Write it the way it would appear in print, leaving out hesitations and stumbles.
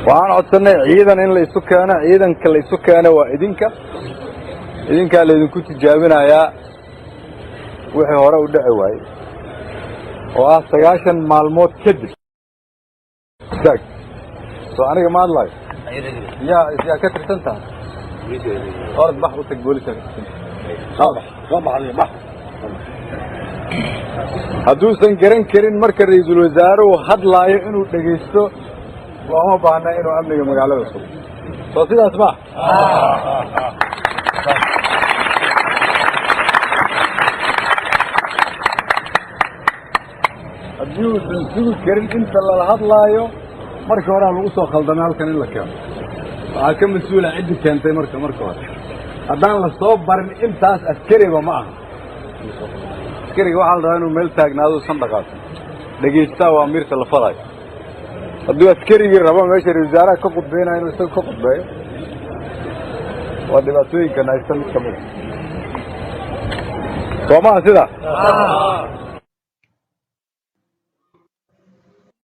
Waxaan codsannay ciidan in la isu keeno. Ciidanka la isu keeno waa idinka. Idinkaa laydinku tijaabinayaa wixii hore u dhici waayey oo ah 90 maalmood kadib istaag. Soo aniga ma hadlayo. Yaa ka tirsan tahay? Orod, bax, u tag booliska ka tirsan. Soo bax, soo bax, adiga bax. Hadduusan garan karin marka ra-iisul wasaaruhu hadlaayo inuu dhegaysto, looma baahna inuu amniga magaalada sugo. Soo sidaas ma? Haddii uusan sugi karin inta lala hadlaayo, marka horea lagu soo khaldamay halkan in la keeno. Waxaa ka mas-uula ciddi keentay. Marka hore haddaan la soo barin intaas, askariba ma aha. Askariga waxaa la rabaa inuu meel taagnaado, usan dhaqaasin, dhegaystaa waa miirta la fadayo. Hadduu askarigii rabo meesha ra-isul wasaaraha ka khudbeynayo inuu isaga ka khudbeeyo, waa dhibaatooyinka haysta mid kamid a. Soo maha sidaa?